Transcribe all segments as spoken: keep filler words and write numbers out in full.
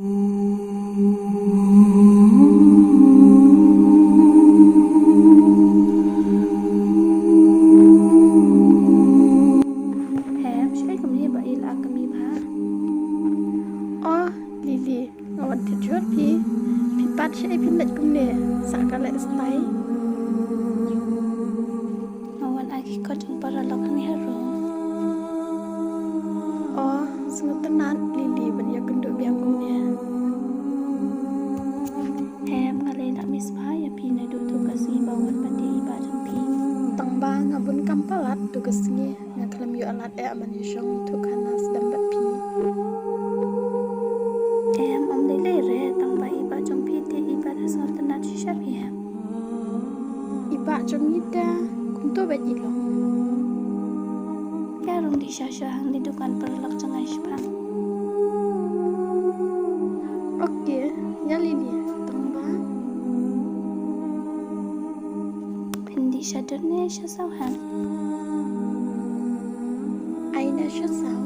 Em, shaei kumne ba i la kmie bha? Oh, Lily, nga wan thied jhur phi. Phi pat shaei phin leit kumne, sa ka leh stai. Nga wan ai ki kot jong paralok hangne ha room. Oh, sngewtynnat Lily ban ïakynduh biang kumne. Em, nga lei lak mih spa ïa phi naduh tu ka sngi ba wan pat ïa i bah jong phi. Tang ba nga bun kam palat tu ka sngi, nga khlem ïoh lad eh ban ïashong ïathuh khana sdang bad phi. Em, ym lei lei re, tang ba i bah jong phi te i bah da sngewtynnat shisha phi em. I bah jong ngi te kumto bad i long. Ïa rung dih sha sha hangne dukan paralok jong nga shaphang. Okay, ïa Lily, tang ba phin dih sha dur ne sha saw hem? Ai na sha saw.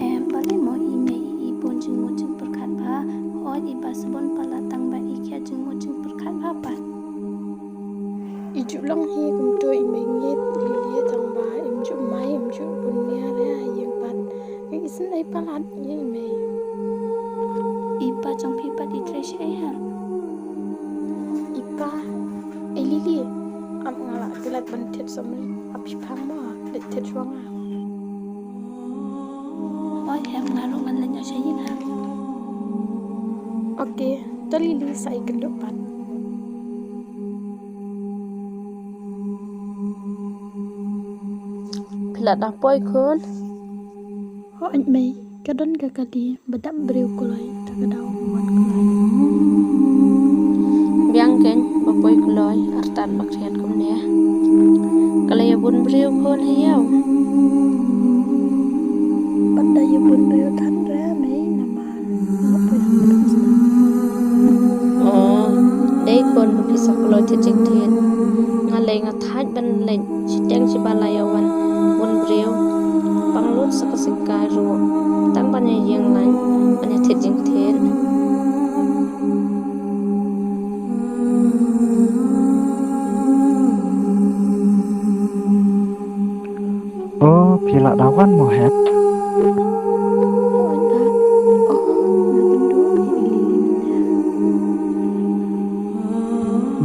Em, balei mo i mei i bun jingmut jingpyrkhat bha? Hooid, i bah sa bun palat tang ba i khia jingmut jingpyrkhat bha pat. I ju long hi kumto i mei ngeit, Lily, tang ba im ju mai, im ju bun nia re ha ïing pat. Ngi isynei palat ïa i mei. I pa jong phi pat i trei shaei ha? I pa, ei Lily, ap nga la klet ban thied somrit, ap shiphang mo, leit thied shuwa nga. Oi em, nga ruh ngan leit noh sha ïing ha. Okay, to Lily sa ïakynduh pat. Phi la dang poi khun? Hooid mei, ka don ka kali ba dap briew kloi, ta ka daw wan kloi. Biang kein ba poi kloi, artat ba khriat kumne. Ka la ïa bun briew khun ha ïew. Pat da ïa bun briew than re mei namar. Oh, dei khun ba phi sa kloi thied jingthied. Nga lei nga thait ban leit shiteng shiba la ïa wan bun briew. Pang lut sa ka singkai ruh. Tang ban ïa ïeng laiñ ban ïa thied jingthied. Oh, phi la da wan mo Hep?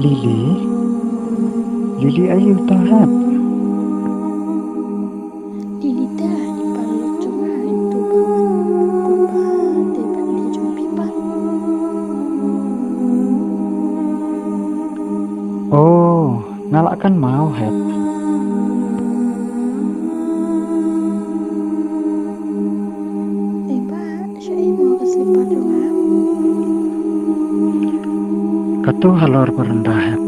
Lily? Lily aïu to Hep? Lily da i paralok jong nga, i tu ba wan kumba te bad Lily jong phi pat. Oh. Nga lah kynmaw Hep. Ei bah, shaei mo ka slipar jong nga? Kato halor baranda Hep.